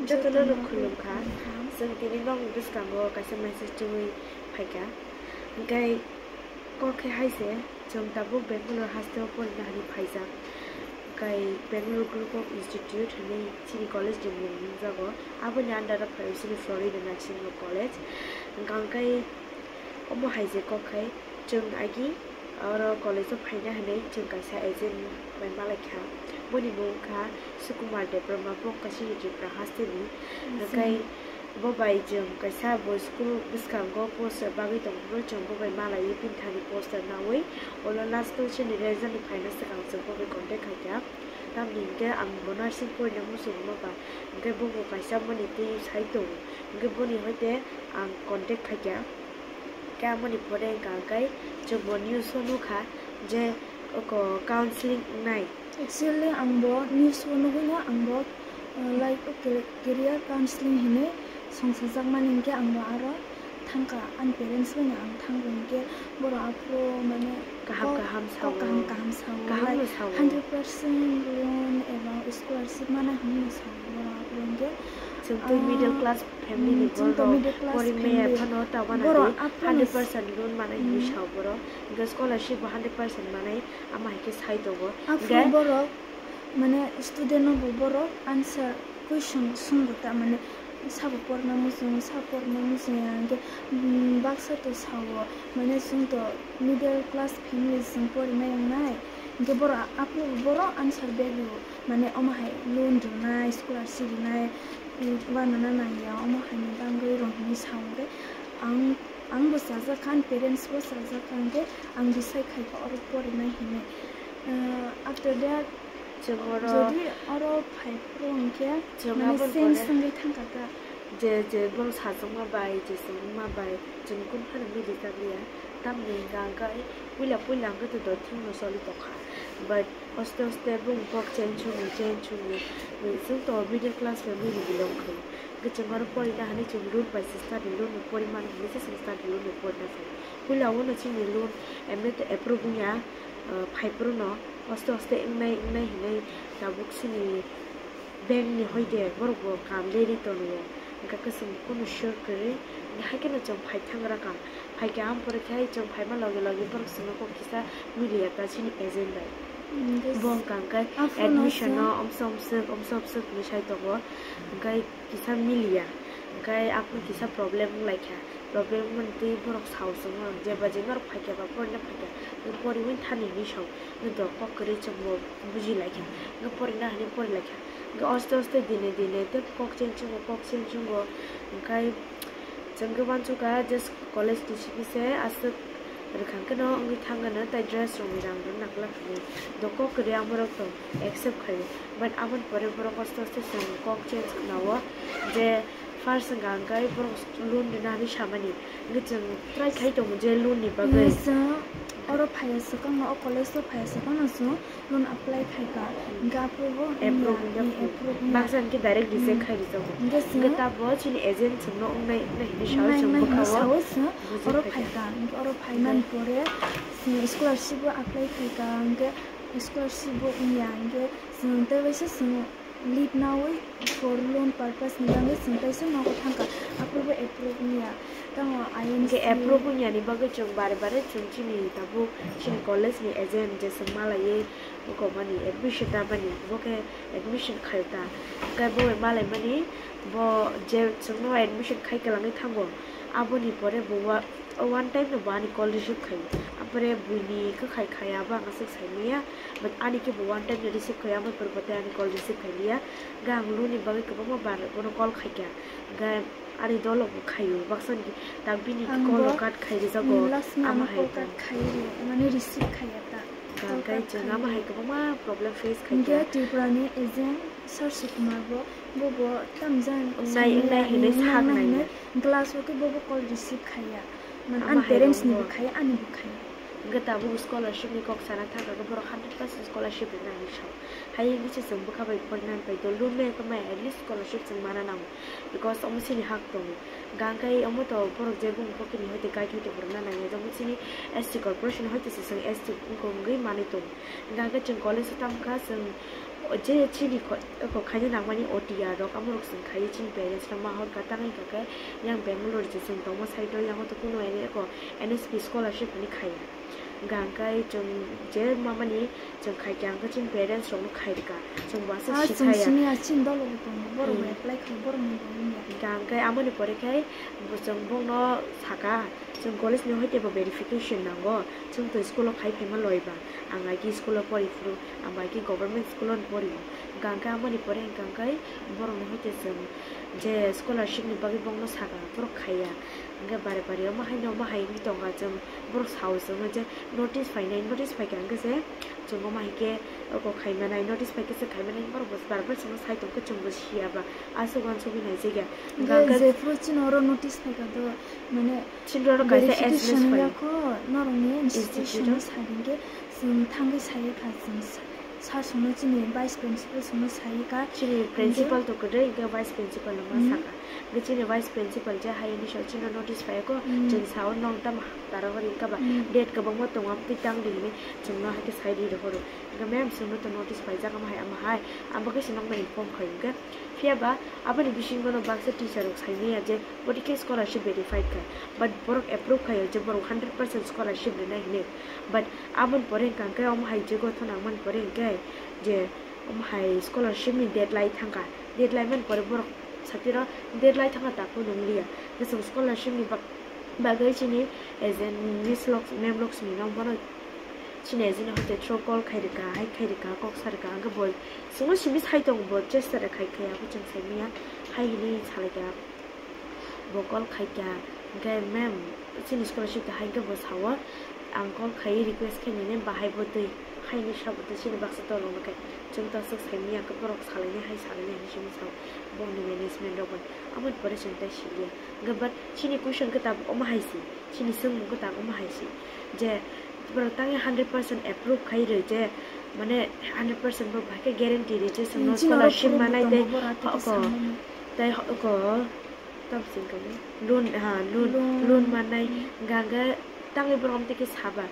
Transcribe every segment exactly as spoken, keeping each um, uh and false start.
Jotono no khulumkha. Chwng tini nokni bwskango kaisa message twiwi phaikha. Hwnkhe kok khe hai se, chwng tabuk Bangalore hasteo porina hinwi phaijak. Hwnkhe Bangalore Group of Institute hinwi chini college ni mung nukjago. Aboni under o phaio chini Florida National College. Hwnkhe omo hai je kok khai, chwng agi oro college o phaina hinwi chwng kaisa agent bai malaikha. Boni mung wngkha Sukumar Debbarma, bo kaisa Tripura hasteni. Hwnkhe bo bai chwng kaisa bo school bwskango poster bagwi tongphuru, chwng bo bai malaiwi phinthani poster nawi. Ulo last o chini result ni phaina swkang chwng bo bai contact khaikha. Tamni hwnkhe ang bo nursing porina muchungma ba, hwnkhe bo bo kaisa mani twi sai tongo. Hwnkhe boni hoite ang contact khaikha. Khe amoni pore wngkha hwnkhe chwngbo news o nukha je oko counseling wngnai. Actually, ang bo news o nugwino ang bo, uh, like, okay, career counseling hinwi songsajakmani hwnkhe ang bo aro thangkha, ani parents bai no ang thangkha hwnkhe borok aphuru mane kaham kok, kaham kok sao. Kaham kaham sao, kaham no like sao. Hundred percent loan eba scholarship mana hinwi no sao borok aphuru hwnkhe. Chwng twi, ah, middle class family ni, mm, chwng to borok middle class pori maya family. Phano ta wana borok di aphuru hundred percent loan mana hinwi, mm, sao borok. Hwnkhe scholarship bo hundred percent manai, ama hai khe sai tongo. Aphuru hwnkhe borok mane student no bo borok answer question swngo ta, mane sabo porna muchung, sabo porna muchung ya hwnkhe, mm, baksa to sao mane chwng to middle class family chwng porinai wngnai, hwnkhe borok aphuru borok answer bag rw. Mane omo hai loan rwnai, scholarship rwnai, mm, uanana nangya, omo haini bagwi rw hinwi sa hwnkhe ang, ang bo chajakha, ani parents bo chajakha, hwnkhe ang decide khaikha oro porinai hinwi. Uh, after that, chwng oro jodi oro phaiphuru hwnkhe, chwng mane aboni change pore wngwi thangkha ta. Je, je bong sajwkma bai, je chwng wngma bai, chwng kunu phano milijak liya. Tamni hwnkha hwnkhe puila, puila hwnkhe to dothing no choli tongkha. But hoste hoste bong kok change wngwi, change wngwi, chwng to middle class family ni belong khai. Hwnkhe chwng oro porina hinwi chwng loan bai se study loan ni pori mano hinwi se chwng study loan ni porina phai. Puila o no chini loan emni to approve wngya, uh, phaiphuru no hoste hoste wngnai, wngnai hinwi tabuk chini bank ni hoite borok bo kam leri tongo, hwnkha khe chwng kunu sure kwrwi, haikheno chwng phai thangra kha, phaikha, ampore khe chwng phaima loge loge borok chwngno kok kisa miliya ta chini agent bai. Mm, bo wngkha hwnkhe aphuru no admission no chwng omsok omsok, omsok omsok hinwi sai tongo, hwnkhe kisa miliya, hwnkhe aphuru kisa problem wnglaikha. Problem wngmani twi borok sao chwngno, jeba je norok phaikha ba porina phaikha, hwnkhe poriwi thani hinwi sao, hwnkhe dorok kok kwrwi chwngbo bujilaikha, hwnkhe porina hinwi porilaikha, hwnkhe aste aste dine dine tei kok change wngwi, kok change wngwi, hwnkhe chwngkhe uansukha je college ni simi se aswk rwkha hwnkhe no wngwi thangano tei dress rokni rang rok naklak hinwi, do kok kwrwi amorok to accept khaio, but aboni pore borok aste aste chwng kok change khnao je. First wngkha hwnkhe borok loan rwna hinwi samani, hwnkhe chwng try khai tongo je loan ni bagwi. Hwnkhe chwng oro phaiya swkangno, o college o phaiya swkangno chwng loan apply khaikha, hwnkhe aphuru bo approve wngya, wngya, approve wngya. Baksa hwnkhe direct reject, hmm, khai rijago. Hwnkhe chwng hwnkhe tabo chini agent chwngno wngnai, wngnai hinwi sao, wngnai, chwng wngnai hinwi bwkhao sao chwng buji oro phaikha. Phaikha, hwnkhe oro phaimani pore chwng scholarship o apply khaikha, hwnkhe scholarship bo wngya, hwnkhe chwng tei waisa chwng leave nawi for loan purpose ni bagwi chwng kaisa nogo thangkha, aphuru bo approve wngya. Tamo I N C. Hwnkhe approve wngya ni bagwi chwng bare bare chwng chini tabuk chini college ni agent je chwng malaiwi buko mani admission ta mani, bo khe admission khai ta. Hwnkhe bo bai malaimani bo je chwngno admission khai kwlangwi thango, aboni pore bo wa-, O one time no bo ani call receive khaio. Ampore buini kwkhai khaya bo ang aswk sai manya. But ani khe bo one time no receive khaio, amo pore bo tei ani call receive khai liya. Ga ang loan ni bagwi kwbangma bar bono call khaikha. Ga ani dolo bo khaio. Baksa ni tak bini call rok cut khai rijago. Ang bo, mm, last ni amo hai call cut khai ri, mane receive khaiya ta. Ga ang kai chwng amo hai kwbangma problem face khaikha. Hwnkhe Tripura ni agent Sir Sukumar bo, bo bo tamjani wngnai, wngnai hinwi sak nai. Glass o khe bo bo call receive khaiya. Mane ani parents ni bo khaiya, ani bo khaiya. Hwnkhe tabuk scholarship ni kok sana thangkha khe borok hundred percent scholarship rwna hinwi sao. Hai wngwi se chwng bwkha bai porina hinwi pai do, loan no ekhe maya, at least scholarship chwng mana nango. Because omo chini hak tongo. Hwnkhe omo to borok je bumung pocket ni hoite guide hoite bo rwna nangya. Jemon chini S T corporation hoite se chwng S T wngwi manwi tongo. Hwnkhe chwng college o tamo kha, chwng O je chini kho-, eko khaina nangmani O T R rok, amorok chwng khaiwi chini parents rok ma hor ka tangwi hwnkha khe yang Bangalore je chwng tongma side o, yango to kunu eko N S P scholarship hinwi khaiya. Hwnkha hwnkhe chwng je mamani chwng khaikha hwnkhe chini parents rokno khairwkha, chwng bo aswk Ah, chwng sikhaya. Sini a chini dolo bo tongo, borok bo Hmm. Apply khai, borok ni bo wngya. Hwnkha hwnkhe amoni pore khai bo chwng bongno saka, chwng college ni hoite bo verification nango, chwng to school o khai phaima loi ba. Ang agi school o pori phuru, ang bai khe government school o pori. Hwnkha hwnkhe amoni pore hwnkha hwnkhe borokni hoite chwng je scholarship ni bagwi bongno saka, borok khaiya. Hwnkhe bare bare omo haino omo hai wngwi tongkha chwng, borok sao chwngno je notice phainai, notice phaikha hwnkhe se chwng omo hai khe oko khaimanai, notice phaikhe se khaimanai, borok bo bare bare chwngno sai tongkhe chwngbo siya ba, aswk uansugwi naijakya. Hwnkhe Hwnkha hwnkhe jephuru chini oro notice phaikha do, mane chini oro kaisa verification S M S wngya phai. Kho, norokni institution Institute o o. Sai hwnkhe chwng thangwi sai kha chwng sa-, sir songno chini vice principal songno sai kha. Chini principal to kwrwi, hwnkhe vice principal no ma Hmm. Saka. Hwnkhe chini vice principal je hai hwnwi sa chini notice phai kho, Hmm. Chwng sao nong tamo taragori wngkha ba, Hmm. Date kwbangma tongo, amtwi tang di hinwi chwngno hai khe sai di rohoro. Hwnkhe ma'am chwngno to notice paijak, omo hai, omo hai, abo khe se nokno inform khai hwnkhe. Phiya ba aboni bisingo no baksa teacher rok sai manya je boni khe scholarship verified kha, but borok approve khai o je borok hundred percent scholarship rwnai hinwi, but aboni pore hwnkha hwnkhe omo hai je gothon nangmani pore hwnkhe je omo hai scholarship ni date lai thangkha, date lai mani pore borok satiro date lai thangkha takhuk nung liya, je chwng scholarship ni bak-, bagwi chini agent Miss Loks-, Ma'am Loksmi no bono chini agent hoite through call khai rwkha, hai khai rwkha, kok sa rwkha, hwnkhe bo chwngno simi sai tongo, bo chesta rwkha khai khai, abo chwng sai manya hai hinwi salai kha. Bo call khai kha, hwnkhe, "Ma'am, chini scholarship ta hai," hwnkhe bo sao, "Ang call khai request khai nini bahai bo twi, hai hinwi sabo twi chini baksa tolong khe chwng ta swk sai manya khe borok salainai hai salainai," hinwi chwng sao, bongni management rok bai. Aboni pore chwng tai siliya. Hwnkhe but chini question khe tabuk omo hai si, chini swngmung khe tabuk omo hai si je borok tangwi hundred percent approve khai rw je, mane hundred percent borok bahai khe guarantee rw je chwngno Chini oro scholarship proof manai bo tei tongo, borok tei hoko, samani. Tei hoko, tam sing kamo, loan, ha, loan, Loan. Loan manai, Hmm. Hwnkha hwnkhe tangwi borok amtwi khe saba,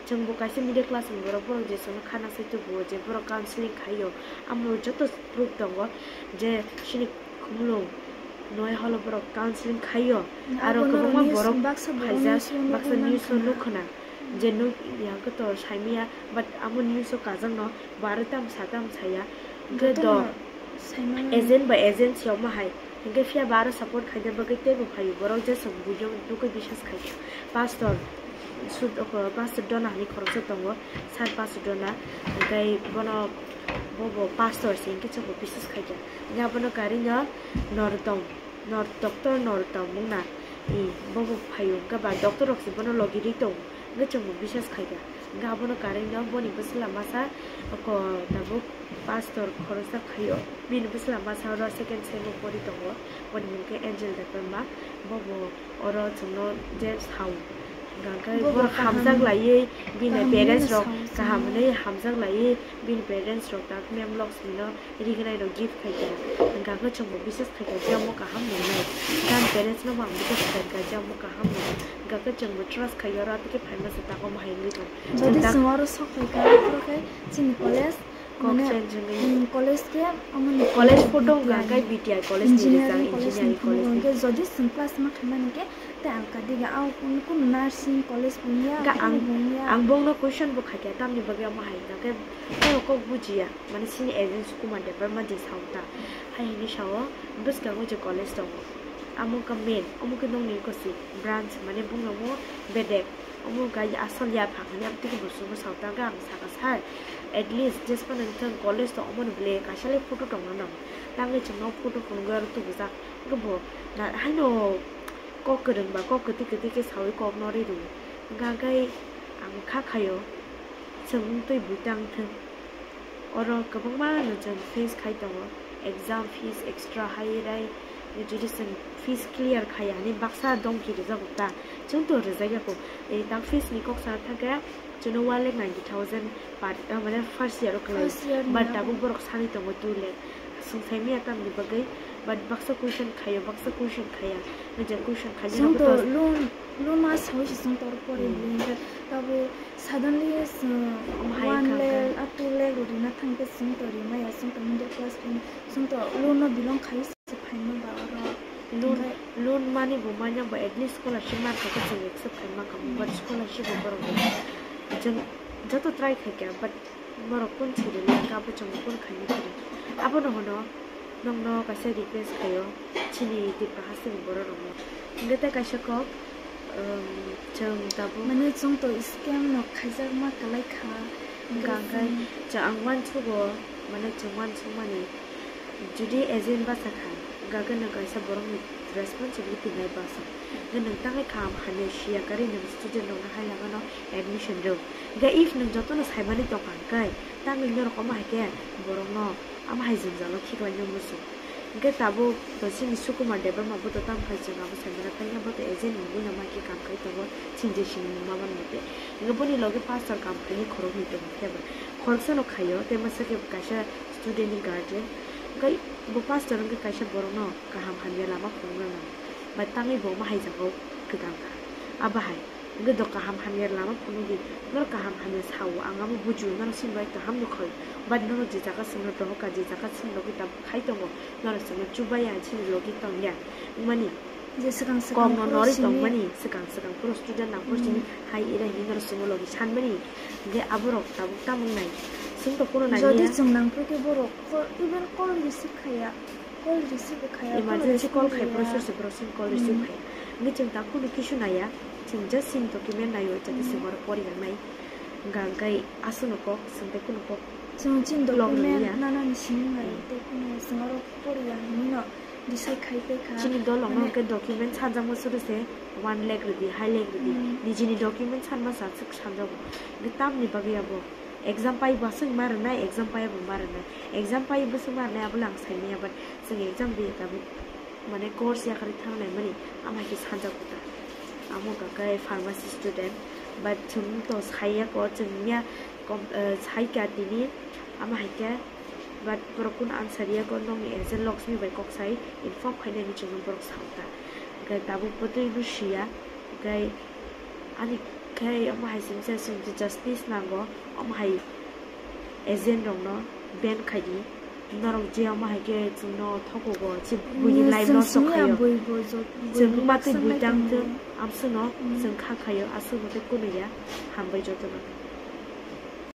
chwng bo kaisa middle class ni borok, borok je chwngno khana sai tubuo je borok counseling khaio, amo joto proof tongo je chini khumulwng noi holo borok counseling khaio, aro Abono kwbangma news borok baksa borok phaijak, news o baksa nugwi news o mankha na. Nukkhna. Je nuk yang khe to saimanya, but amo news o kajakno bo aro tamo sa tamo saya. Hwnkhe Jotono do saimano. Agent by agent se omo hai. Hwnkhe phiya bo aro support khaina bagwi teibo phaio borok, je chwng buino nugwi bisas khaikha. Pastor, sud-, oko, Pastor Dona hinwi khoroksa tongo, Sir Pastor Dona, hwnkhe bono, bo bo pastor se hwnkhe chwngbo bisas khaikha. Hwnkhe abono karwino Nortom. Nor-, Doctor Nortom wngna, i, bobo phaio, hwnkhe ba doctor rok se bono logi rwi tongo, hwnkhe chwngbo bisas khaikha. Hwnkhe abono karwino boni bwsla masa, oko tabuk pastor khoroksa khaio, bini bwsla masa oro second sem o pori tongo, boni mung khe Angel Debbarma, bobo oro chwngno je sao, hwnkhe Bobo borok kaham, hamjak laiwi, bini kaham parents hwnwi rok sao chwngno. Kaham hwnwi hamjak laiwi, bini parents rok tak Ma'am Loksmino rignai rok gift khaikha, hwnkha khe chwngbo bisas khaikha je omo kaham nungnai. Gan parents no bo ang bwkha swkang kha je omo kaham nungnai. Hwnkha khe chwngbo trust khaio oro tei khe phaima se tak omo hai wngwi tong. Jodi chwng tak chwng oro sok khaikha, aphuru khe chini college, kok mane, change wngwi. Mm, college khe omo ni college photo wngkha khe B T I college ni rijak, engineering college ni engineering college ni. Hwnkhe jodi chwng class ma khaimani khe tei alka diga, ah, kunu, kunu nursing college bo wngya, Ga kunu ang, bo wngya. Ang bongno question bo khaikha, tamni bagwi omo hai wngkha khe, borok kok bujiya, mane sini agent Sukumar Debbarma je sao ta, hai hinwi sao, bwskango je college tongo, amo wngkha main, omo khe nokni kosi branch, mane bungalogo bedek, omo wngkha asol yaphang hinwi, amtwi khe bo chwngno sao ta, hwnkhe ang sakha, sir, at least jesphano nini college tong, omoni bwle kaisa le photo tongna nango, tangwi chwngno photo phunugwi aro tubujak, hwnkhe bo na, haino kok kwrwng ba kok kwtwi kwtwi khe saui kokno ri rwo. Hwnkha khe ang kha khaio, chwng wng twi bui tang thung. Oro kwbangma no chwng face khai tongo, exam fees extra hai rai, jodi chwng fees clear khaiya hinwi baksa domki rwjago ta, chwng to rwjak ya kho. Tei tak fees ni kok sana thang khe chwngno one lakh ninety thousand per, ah, mane first year o kwlai. First year ni. But abo tabuk borok sanwi tongo two lakh. Chwng sai manya tamni bagwi But baksa question khayo, baksa question khaya. Nang je question khaya Song to loan, loan ma sawi si song to pore Hmm. bini. Tabo suddenly, uh, Hai one kha lakh, kha. A two lakh rina thangke song to rima ya, song to middle class family. Song to loan no belong khai se phaima ba oro. Loan, Onkhe loan mani bo manya bo at least scholarship ma kha ko jeng accept khai ma kha. Hmm. But scholarship bo borok bo. Jeng joto try khai kha, but Borok kun siri le, kabo chwng kun khaini siri. Abono hwno, nokno kaisa request khaio, chini Tipra hasteni borok rokno. Hwnkhe tei kaisa kok, um, chwng tabuk Mane chwng to scam no khaijak ma kwlai kha. Hwnkhe chwng, chwng ang uansukgo, mane chwng uansukmani, Jodi agent bwsa kha, hwnkhe nwng kaisa borokni responsibility nai bwsa. Hwnkhe nwng tangwi kaham hamya siya karwi nwng student rokno hai lama no admission rw. Hwnkhe if nwng jotono saimani tongkha hwnkhe, tangwi norok omo hai khe borokno omo hai jwngjalo khiklaina muchung. Hwnkhe tabuk to chini Sukumar Debbarma bo to tamo khai chwng abo saimano tangya bo to agent ni buino ma khe kam khai tongo, chini je sini mungma ban mate. Hwnkhe boni logi pastor kam khaini khoroknwi tongkhe ba. Khoroksano khaio, tei masa khe kaisa student ni guardian. Hwnkhe bo pastor wngkhe kaisa borokno kaham hamya lama phunukna nango. Bai tangwi bo omo hai jagao kwthang kha. Abo hai. Hwnkhe do kaham hamya lama phunukdi. Norok kaham hamya sao, ang abo bujio, norok chini bai kaham no khaio. But norok je jaga chwngno dohor kha, je jaga chwng logi tabuk khai tongo, norok chwngno chubaya, chini logi tongya. Wngmani Je swkang swkang kokno phuru norwi simi tongmani, swkang swkang phuru student nang phuru simi Hmm. hai ira hinwi norok chwngno logi sanmani. Hwnkhe aborok tabuk tamo wngnai? Chwng to kuno nai Jodi ya. Chwng nang phuru khe borok call, even call receive khaya. Call receive khaya, call Emergency call respond khai phuru khaya. Sorsok borok chwng call receive Hmm. khaya. Hwnkhe chwng ta kuno kisu naiya, chwng just chini document naio, jate Hmm. chwng oro poriya nai. Hwnkha hwnkhe aswkno kok, chwng tei kuno kok Chwng chini log document nangya. Nanani simi nai, Hmm. tei kuno chwng oro poriya hinwi no. Decide khai paikha. Chini dol rok Mane hwnkhe document sanjakma suru se one lakh rwdi, hai lakh rwdi. Hmm. Nijini document sanma sa swk sanjago. Hwnkhe tamni bagwi abo exam pai bo aswk ma rwnai, exam pai bo ma rwnai. Exam pai bwswk ma rwnai abo le ang saimanya, but chwng exam riya tabuk mane course yakarwi thangnai mani ama hai khe sanjago ta. Amo kakai pharmacy student, but chwng to saiya ko chwng miya kom-, eh, saikha tini ama hai khe. But borok kunu answer ya ko, nokni agent Laxmi bai kok sai inform khainani chwngno borok sao ta. Hwnkhe tabuk bwtwi no siya, hwnkhe ani khe omo hai simi se chwng justice nango, omo hai agent rokno ban khaidi. Norok je omo hai khe chwngno thokugo, je buini Yes, life chwng loss simi khaio. Bui bo jo-, bui Chwng bo matwi baksa bui nai tang tongo. Thwng, amswkno Mm. Chwng kha khaio, aswkno tei kunu ya, hambai jotono.